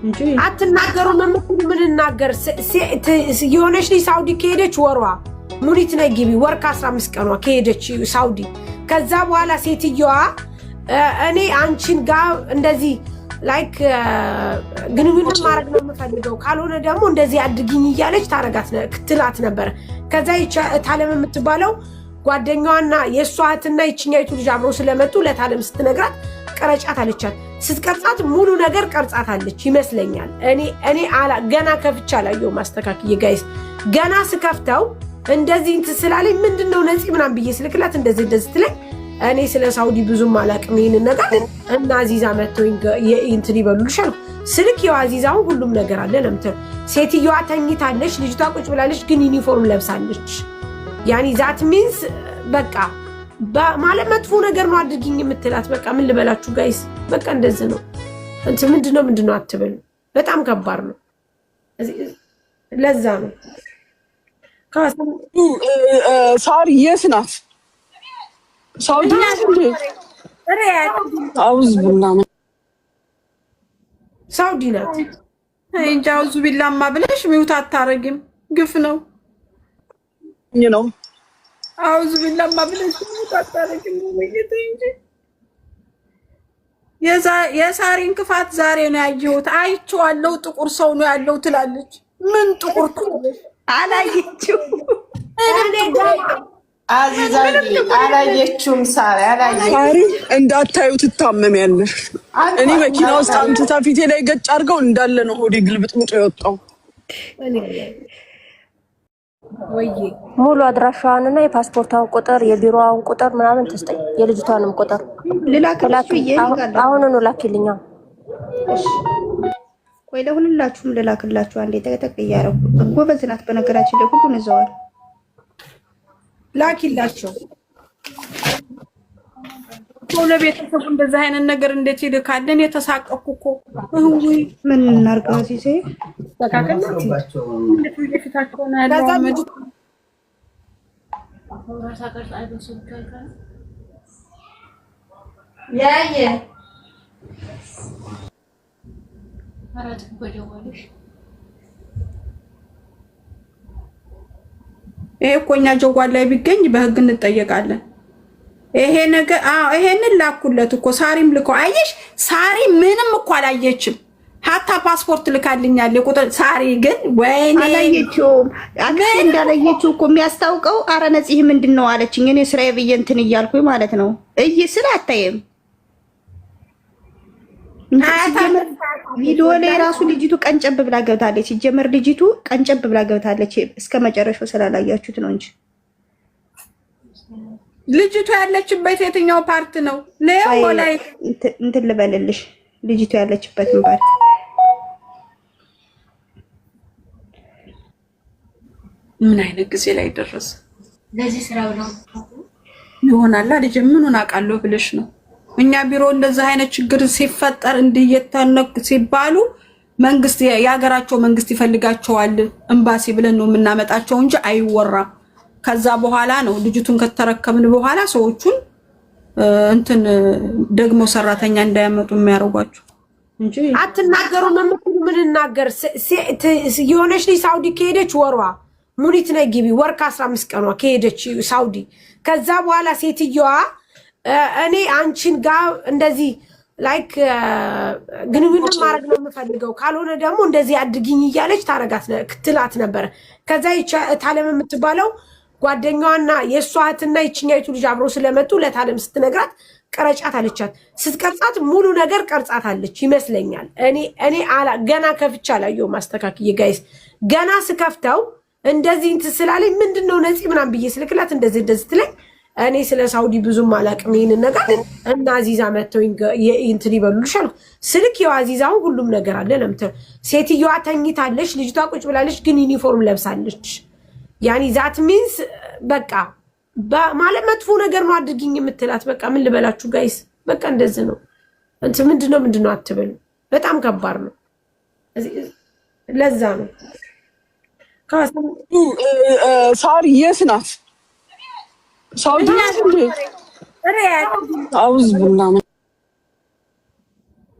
እንጂ አትናገሩም የምትሉ ምንናገር የሆነች ልጅ ሳውዲ ከሄደች ወሯ ሙኒት ነይ ግቢ ወር ከ15 ቀኗ ከሄደች ሳውዲ። ከዛ በኋላ ሴትየዋ እኔ አንቺን ጋር እንደዚህ like ግንኙነት ማድረግ ነው የምፈልገው፣ ካልሆነ ደግሞ እንደዚህ አድርጊኝ እያለች ታረጋት ትላት ነበረ። ከዛ እታለም የምትባለው ጓደኛዋና የእሷ እህትና ይችኛይቱ ልጅ አብረው ስለመጡ ለታለም ስትነግራት ቀረጫት አለቻት። ስትቀርጻት ሙሉ ነገር ቀርጻታለች ይመስለኛል። እኔ ገና ከፍቼ አላየሁም። አስተካክዬ guys፣ ገና ስከፍተው እንደዚህ እንትን ስላለኝ ምንድን ነው ነፂ ምናምን ብዬ ስልክላት እንደዚህ እንደዚህ ትለኝ፣ እኔ ስለ ሳውዲ ብዙም አላውቅም ይሄንን ነገር እና አዚዛ መጥተው እንትን ይበሉልሽ አልኩ። ስልክ ያው አዚዛውን ሁሉም ነገር አለ ነው የምትለው። ሴትዮዋ ተኝታለች፣ ልጅቷ ቁጭ ብላለች፣ ግን ዩኒፎርም ለብሳለች። ያኒ that means በቃ ማለት መጥፎ ነገር ነው አድርጊኝ የምትላት። በቃ ምን ልበላችሁ guys፣ በቃ እንደዚህ ነው። እንትን ምንድነው ምንድነው አትበሉ። በጣም ከባድ ነው። ለዛ ነው። ሳሪ የት ናት? ሳውዲ ናት እንዴ? አውዝ ቡላ ሳውዲ ናት። እንጃ አውዙ ቢላማ ብለሽ mute አታረጊም። ግፍ ነው ነው። አውዙ ቢላማ ብለሽ mute አታረጊም እንጂ የሳሪን ክፋት ዛሬ ነው ያየሁት። አይቼዋለሁ። ጥቁር ሰው ነው ያለው ትላለች። ምን ጥቁር ትላለች? አላየችው። አዚዛ አላየችውም። ሳሪ አላየችውም። ሳሪ እንዳታዩ ትታመሚያለሽ። እኔ መኪና ውስጥ አምትታ ፊቴ ላይ ገጭ አድርገው እንዳለ ነው ሆዴ ግልብጥምጦ የወጣው። ሙሉ አድራሻዋንና የፓስፖርቷን ቁጥር የቢሮዋን ቁጥር ምናምን ትስጠኝ፣ የልጅቷንም ቁጥር። ልላክልሽ? አሁኑኑ ላኪልኛ። ቆይ ለሁላችሁም ልላክላችሁ። አንዴ ጠቅጠቅ እያደረኩ። ጎበዝ ናት። በነገራችን ላይ ሁሉን ይዘዋል። ላኪላቸው። ሰው ለቤተሰቡ እንደዚህ አይነት ነገር እንዴት ይልካል? እኔ የተሳቀኩ እኮ። ምን እናድርግ አዚዜ? ፊታቸውን ያለው ይሄ እኮ እኛ ጀጓን ላይ ቢገኝ በህግ እንጠየቃለን። ይሄ ነገር አዎ፣ ይሄንን ላኩለት እኮ ሳሪም ልከው አየሽ። ሳሪ ምንም እኮ አላየችም። ሀታ ፓስፖርት ልካልኛል ቁጥር። ሳሪ ግን ወይኔ አላየችውም። አክስቴ እንዳላየችው እኮ የሚያስታውቀው አረ ነጽህ ምንድን ነው አለችኝ። እኔ ስራዬ ብዬ እንትን እያልኩኝ ማለት ነው። እይ ስል አታይም። ቪዲዮ ላይ ራሱ ልጅቱ ቀንጨብ ብላ ገብታለች። ሲጀመር ልጅቱ ቀንጨብ ብላ ገብታለች። እስከ መጨረሻው ስላላያችሁት ነው እንጂ። ልጅቱ ያለችበት የትኛው part ነው? ሌው ላይ እንትን ልበልልሽ ልጅቱ ያለችበትን part። ምን አይነት ጊዜ ላይ ደረሰ? ለዚህ ስራ ብለው ይሆናላ። ልጅ ምኑን አውቃለሁ ብለሽ ነው? እኛ ቢሮ እንደዚህ አይነት ችግር ሲፈጠር እንዲየተነክ ሲባሉ መንግስት የሀገራቸው መንግስት ይፈልጋቸዋል ኤምባሲ ብለን ነው የምናመጣቸው እንጂ አይወራም። ከዛ በኋላ ነው ልጅቱን ከተረከብን በኋላ ሰዎቹን እንትን ደግሞ ሰራተኛ እንዳያመጡ የሚያደርጓቸው እንጂ። አትናገሩም የምትሉ ምንናገር የሆነች ልጅ ሳውዲ ከሄደች ወሯ ሙኒት ነይ ግቢ ወር ከ15 ቀኗ ከሄደች ሳውዲ። ከዛ በኋላ ሴትየዋ እኔ አንቺን ጋር እንደዚህ like ግንኙነት ማድረግ ነው የምፈልገው፣ ካልሆነ ደግሞ እንደዚህ አድርጊኝ እያለች ታረጋት ትላት ነበረ። ከዛ እታለም የምትባለው ጓደኛዋና የእሷ እህትና ይችኛይቱ ልጅ አብረው ስለመጡ ለታለም ስትነግራት ቀረጫት አለቻት። ስትቀርጻት ሙሉ ነገር ቀርጻታለች ይመስለኛል። እኔ ገና ከፍቼ አላየሁም። አስተካክዬ guys፣ ገና ስከፍተው እንደዚህ እንትን ስላለኝ ምንድን ነው ነፂ ምናምን ብዬ ስልክላት እንደዚህ እንደዚህ ትለኝ፣ እኔ ስለ ሳውዲ ብዙም አላውቅም ይሄንን ነገር እና አዚዛ መጥተው እንትን ይበሉልሽ አልኩ። ስልክ ያው አዚዛውን ሁሉም ነገር አለ ነው የምትለው። ሴትዮዋ ተኝታለች፣ ልጅቷ ቁጭ ብላለች፣ ግን ዩኒፎርም ለብሳለች። ያኒ that means በቃ ማለት መጥፎ ነገር ነው አድርጊኝ የምትላት። በቃ ምን ልበላችሁ guys፣ በቃ እንደዚህ ነው። እንትን ምንድነው ምንድነው አትበሉ። በጣም ከባድ ነው። ለዛ ነው። ሳሪ የት ናት? ሳውዲ ናት እንዴ? አውዝ ቡላ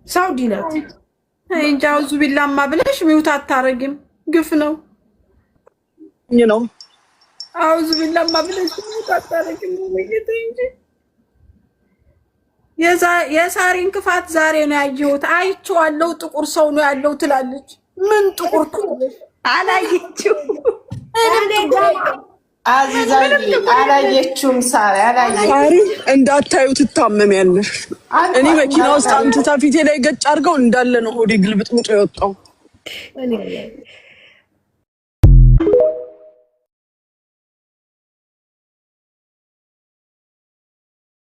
ሳውዲ ናት። እንጂ አውዙ ቢላማ ብለሽ mute አታረጊም። ግፍ ነው ነው። አውዙ ቢላማ ብለሽ mute አታረጊም እንጂ የሳሪን ክፋት ዛሬ ነው ያየሁት። አይቼዋለሁ። ጥቁር ሰው ነው ያለው ትላለች። ምን ጥቁር አላየችው አዚዛዬ አላየችውም። ሳሪ አላየችውም። ሳሪ እንዳታዩ ትታመሚያለሽ። እኔ መኪና ውስጥ አምጥታ ፊቴ ላይ ገጭ አድርገው እንዳለ ነው ሆዴ ግልብጥምጦ የወጣው።